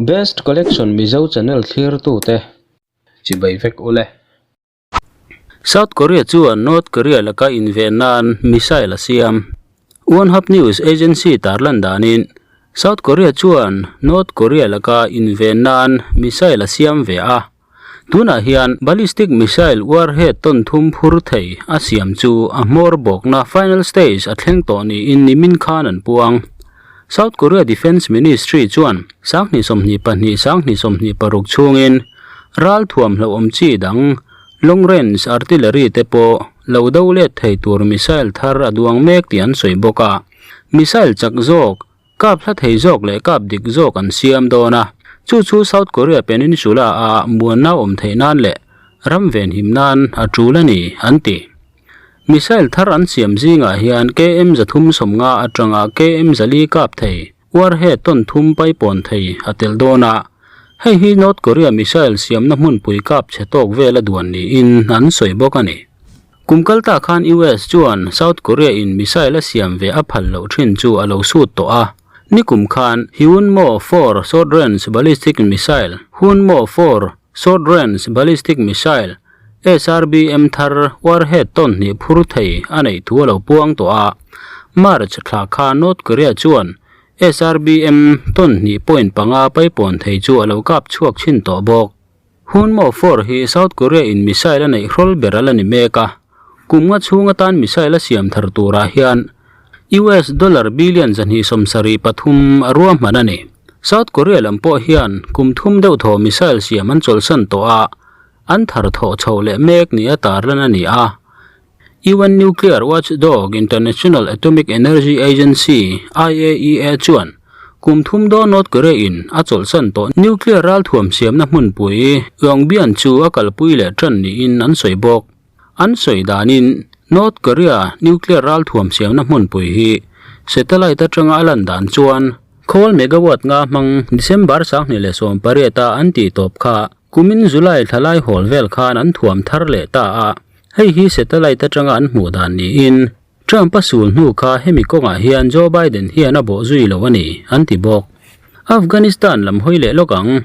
Best Collection Mizo channel thlirtute chibai vek ule. South Korea chuan North Korea laka inven nan missile a siam. Yonhap News Agency tarlan danin South Korea chuan North Korea laka inven nan missile a siam ve a. Tunah hian ballistic missile warhead tawn thum phur thei a siam chu a hmawr bawkna final stage a thleng tawh niin nimin khan an puang. South Korea Defence Ministry chuan 2022, 2026 chhungin ral thuam hlauhawm chi dang long range artillery te pawh lo do let thei tur missile thar a duang mek tih an sawi bawk a. Missile chak zawk, kap hla thei zawk leh kap dik zawk an siam dawn a, chu chu South Korea Peninsula a muanna awm theih nan leh ram venhim nan a tul a ni, an ti. Missile thar an siam zingah hian KM 350 atanga KM 400 kap thei, warhead tawn thum paipawn thei a tel dawn a. Hei hi North Korea missile siamna hmunpui kap chhe tawk vel a duan niin an sawi bawk a ni. Kum kal ta khan US chuan South Korea in missile a siam ve a phal loh thin chu a lo sut tawh a. Nikum khan Hyunmoo 4 short-range ballistic missile, Hunmoo 4 short-range ballistic missile, SRBM thar warhead tawn hnih phur thei a neih thu a lo puang tawh a. March thla kha North Korea chuan SRBM tawn hnih point panga paipawn thei chu a lo kap chhuak chhin tawh bawk. Hunmo 4 hi South Korea in missile a neih hrawl ber a la ni mek a. Kum nga chhung atan missile a siam thar turah hian US dollar billion 273 a ruahman a ni. South Korea lam pawh hian kum thum deuh thaw missile siam an chawlhsan tawh a. An thar thawh chhoh leh mek nia tarlan a ni a. UN Nuclear Watchdog International Atomic Energy Agency, IAEA, chuan kum thum dawn North Korea in a chawlhsan tawh nuclear ralthuam siamna hmunpui Yongbyon chu a kalpui leh tan niin an sawi bawk. An sawi danin North Korea nuclear ralthuam siamna hmunpui hi satellite atanga a lan dan chuan khawl megawatt nga hmang December 2018 a an tih tawp kha Kumin July thla lai hawl vel khan an thuam thar leh ta a, hei hi satellite atanga an hmuh dan niin Trump a sul hnu kha hemi kawngah hian Joe Biden hian a bawh zui lo a ni, an ti bawk. Afghanistan lam hawi leh lawk ang.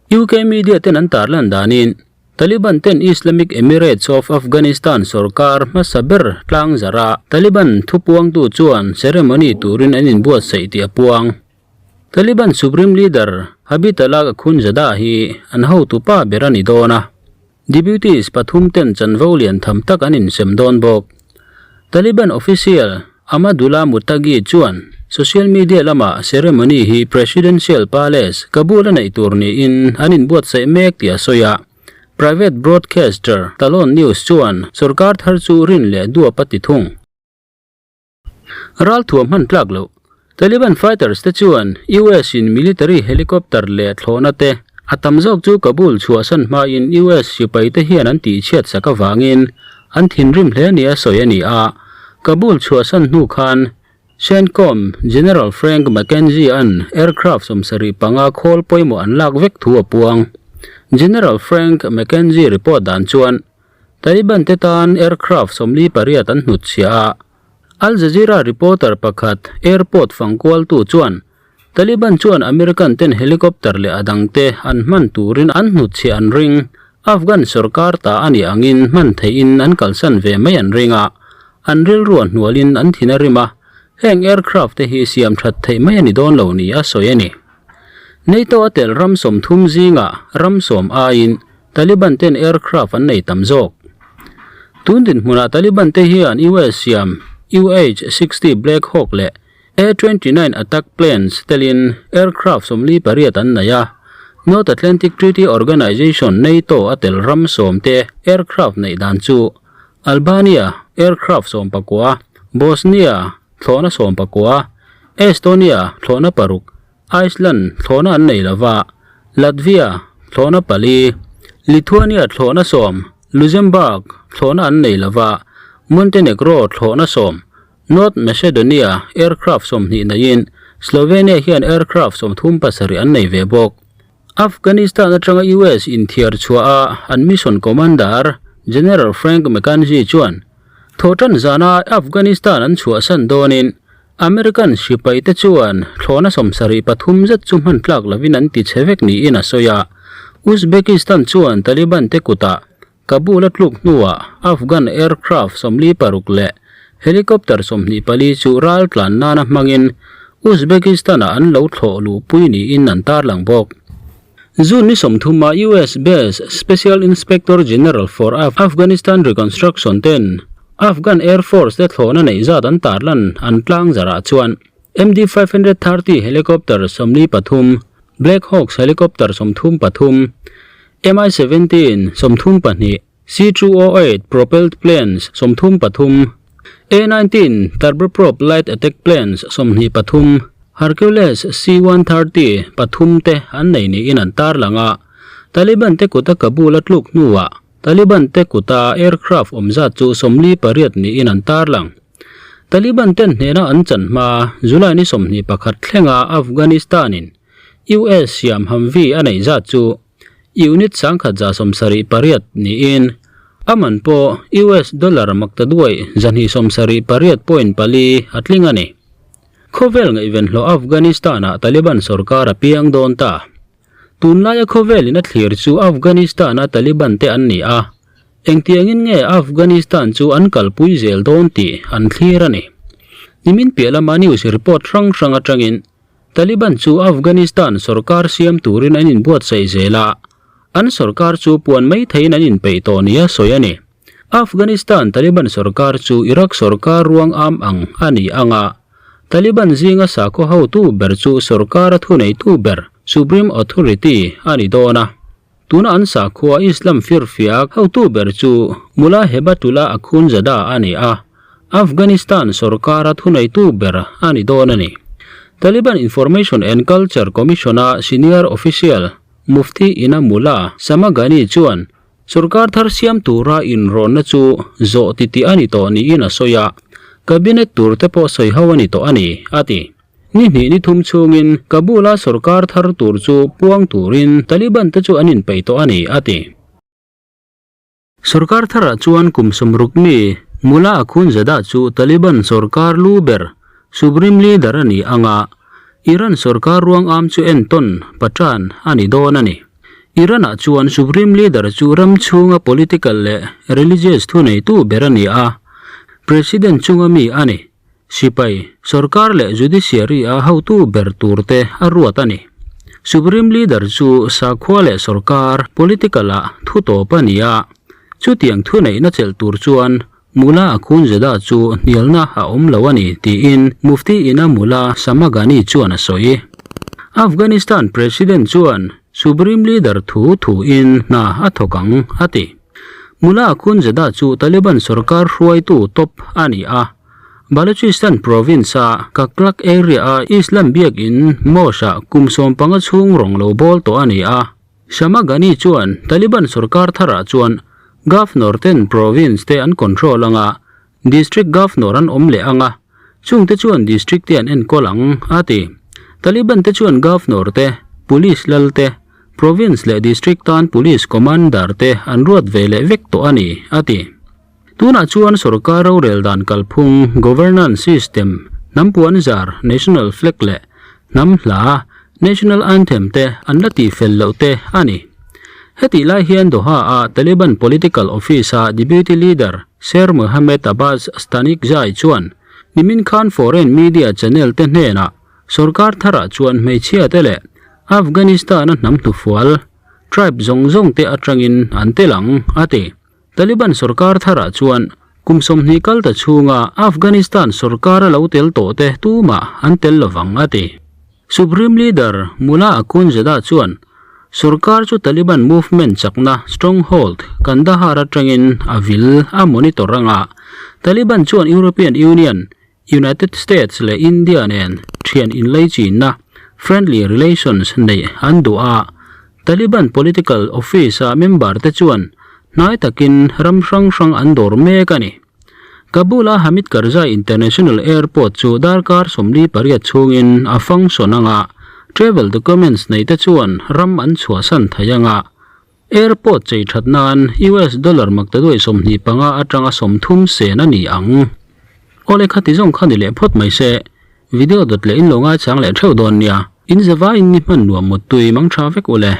UK media ten an tarlan danin Taliban ten Islamic Emirates of Afghanistan sorkar hmasa ber tlang zarh a, Taliban thupuangtu chuan ceremony turin an inbuatsaih tih a puang. Taliban Supreme Leader Habitullah Akhundzada hi an hotu pa ber a ni dawn a, deputies pathum ten chanvo lian tham tak an insem dawn bawk. Taliban official Ahmadullah Muttaqi chuan social media lamah ceremony hi Presidential Palace, Kabul a neih tur niin an inbuatsaih mek tih a sawi a. Private broadcaster Tolo News chuan sorkar thar chu rin leh duap a ti thung. Ralthuam hman tlak loh. Taliban fighters te chuan US in military helicopter leh thlawhna te a tam zawk chu Kabul chhuahsan hmain US sipai te hian an tihchhiat sak avangin an thinrim hle nia sawi a ni a. Kabul chhuahsan hnu khan CENTCOM General Frank McKenzie an aircraft 75 khawl pawimawh an lak vek thu a puang. General Frank McKenzie report dan chuan Taliban te tan aircraft 48 an hnutchhiah a, Al Jazeera reporter pakhat airport fangkualtu chuan Taliban chuan American ten helicopter leh a dangte an hman turin an hnutchhiah an ring. Afghan sorkar ta a nih angin hman theihin an kalsan ve mai an ring a, an rilru a hnualin an thin a rim a, heng aircraft te hi siam that theih mai a ni dawn lo ni a sawi a ni. NATO a tel ram 30 zingah ram 10 aiin Taliban ten aircraft an nei tam zawk. Tun dinhmunah Taliban te hian US siam UH-60 Black Hawk leh A-29 attack planes telin aircraft 48 an nei a. North Atlantic Treaty Organization, NATO, a tel ram 10 te aircraft neih dan chu Albania aircraft 19, Bosnia thlawhna 19, Estonia thlawhna paruk, Iceland thlawhna an nei lova, Latvia thlawhna pali, Lithuania thlawhna 10, Luxembourg thlawhna an nei lova, Montenegro thlawhna 10, North Macedonia aircraft 20 neiin Slovenia hian aircraft 37 an nei ve bawk. Afghanistan atanga US inthiar chhuah a an mission commander General Frank McKenzie chuan thawhtan zana Afghanistan an chhuahsan dawnin. American sipaite chuan thlawhna 73 zet chu hman tlak lovin an ti chhe vek niin a sawi a. Uzbekistan chuan Taliban te kutah Kabul a tluk hnuah Afghan aircraft 46 leh helicopter 24 chu ral tlan nana hmangin Uzbekistan-ah an lo thlawh luhpui niin an tarlang bawk. June ni 30 a US base Special Inspector General for Afghanistan Reconstruction ten Afghan Air Force te thlawhna neih zat an tarlan an tlang zarah chuan MD 530 helicopter 43, Black Hawks helicopter 33, MI 17 32, C 208 propelled planes 33, A 19 turboprop light attack planes 23, Hercules C 130 pathum te an nei niin an tarlang a. Taliban te kuta Kabul a tluk hnuah Taliban te kuta aircraft awm zat chu 48 niin an tarlang. Taliban ten hnena an chan hma July ni 21 thlenga Afghanistan-in US siam Humvee a neih zat chu unit 1178 niin a man pawh US dollar maktaduai 278.4 a tling a ni. Khawvel ngaihven hlawh Afghanistan-ah Taliban sorkar a piang dawn ta. Tunlaia khawvelin a thlir chu Afghanistan-a Taliban te an ni a, engtiangin nge Afghanistan chu an kalpui zel dawn tih an thlir a ni. Nimin piah lama news report hrang hrang atangin Taliban chu Afghanistan sorkar siam turin an inbuatsaih zel a, an sorkar chu puan mai theiin an inpeih tawh nia sawi a ni. Afghanistan Taliban sorkar chu Iraq sorkar ruang am ang a ni ang a, Taliban zinga sakhaw hotu ber chu sorkara thuneitu ber, Supreme Authority, a ni dawn a. Tuna an sakhua Islam firfiak hotu ber chu Mullah Hebatullah Akhundzada a ni a, Afghanistan sorkara thuneitu ber a ni dawn a ni. Taliban Information and Culture Commission-a senior official Mufti Inamullah Samagani chuan Sorkar thar siam tura inrawnna chu zawh titih a ni tawh niin a sawi a, Cabinet tur te pawh sawi ho a ni tawh a ni, a ti. Ni hnih ni thum chhungin Kabul-a sorkar thar tur chu puang turin Taliban te chu an inpeih tawh a ni, a ti. Sorkar tharah chuan kum 60 mi Mullah Akhundzada chu Taliban sorkar lu ber, Supreme Leader a ni ang a, Iran sorkar ruang am chu entawn, patran, a ni dawn a ni. Iran-ah chuan Supreme Leader chu ram chhunga political leh religious thuneitu ber a ni a, President chunga mi a ni. Sipai, sorkar leh judiciary-a hotu ber turte a ruat a ni. Supreme Leader chu sakhua leh sorkar political-ah thu tawp a ni a, chutiang thuneihna chelh tur chuan Mullah Akhundzada chu hnialna a awm lo a ni, tiin Mufti Inamullah Samagani chuan a sawi. Afghanistan President chuan Supreme Leader thu thuin hna a thawk ang, a ti. Mullah Akhundzada chu Taliban sorkar hruaitu top a ni a. Balochistan province-a Kaklak area-a Islam biakin mosque-ah kum 15 chhung rawng lo bawl tawh a ni a. Shamagani chuan Taliban sorkar tharah chuan Governor ten province te an control anga, District Governor an awm leh anga, chungte chuan district te an enkawl ang, a ti. Taliban te chuan Governor te, Police lal te, province leh district tan Police Commander te an ruat ve leh vek tawh a ni, a ti. Tunah chuan sorkar rorel dan kalphung, governance system, hnam puanzar, national flag leh hnam hla, national anthem, te an la tihfel loh te a ni. Hetih lai hian Doha-a Taliban political office-a deputy leader Sher Mohammed Abbas Stanikzai chuan nimin khan foreign media channel te hnenah sorkar tharah chuan hmeichhia te leh Afghanistan-a hnam hnufual, tribe, zawng zawng te atangin an tel ang, a ti. Taliban sorkar tharah chuan kum 20 kal ta chhunga Afghanistan sorkara lo tel tawh te tumah an tel lovang a ti. Supreme Leader Mullah Akhundzada chuan sorkar chu Taliban movement chakna stronghold Kandahar atangin a vil a monitor anga Taliban chuan European Union, United States leh India nen thian inlaichinna, friendly relations, neih an duh a. Taliban political office-a member te chuan hnai takin ram hrang hrang an dawr mek a ni. Kabul-a Hamid Karzai International Airport chu darkar 48 chhungin a function anga travel documents nei te chuan ram an chhuahsan thei anga airport chei that nan US dollar maktaduai 25 atanga 30 sen a ni ang. Awle khati zawng kha ni leh phawt mai se. Video dawt leh in lo ngaichang leh theuh dawn nia. In zavaiin ni hman nuam muttui mang tha vek ule.